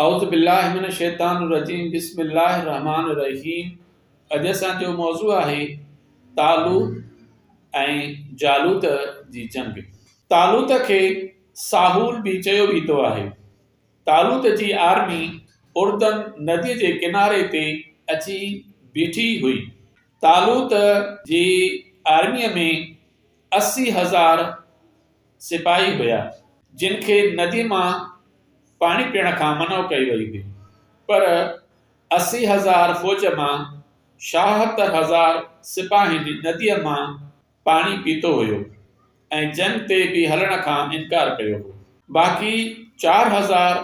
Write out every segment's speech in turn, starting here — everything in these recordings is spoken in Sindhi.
اعوذ بالله من الشيطان الرجيم بسم الله الرحمن الرحيم اڄ اسان جو موضوع آهي طالوت ۽ جالوت جي جنگ. طالوت کي ساهول به چيو ويندو آهي. طالوت جي آرمي اردن ندي جي ڪناري تي اچي بيٺي هئي. طالوت جي آرميء ۾ 80 هزار سپاهي هيا، جن کي ندي مان پاڻي پيئڻ کان منع ڪئي وئي هئي، پر 80 هزار فوج مان 76 هزار سپاهين نديء مان پاڻي پيتو هيو ۽ جنگ تي به هلڻ کان انڪار ڪيو هو. باقي 4000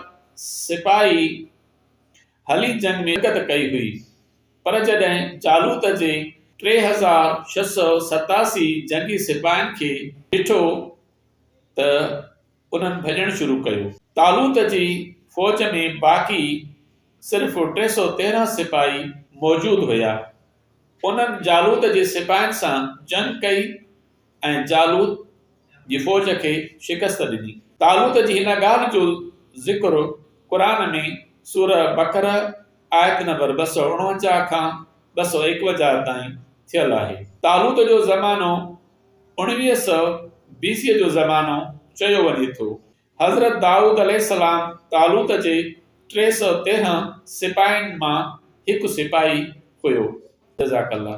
سپاهي هلي جنگ ۾ شرڪت ڪئي هئي، پر جڏهن جالوت جي 3687 جنگي سپاهين کي ڏٺو ته انهن ڀڄڻ شروع ڪيو. طالوت جي فوج ۾ باقي صرف 313 سپاهي موجود هيا. انهن جالوت جي سپاهين سان جنگ ڪئي ۽ جالوت جي فوج کي شڪست ڏني. طالوت جي هن ڳالهه جو ذڪر قرآن ۾ سوره بقره آيت نمبر 249 کان 251 تائين ٿيل آهي. طالوت جو زمانو 1900 بي سي جو زمانو چيو وڃي ٿو. حضرت دائود عليه السلام طالوت جي 313 سپاهين مان هڪ سپاهي هيو. جزاڪ الله.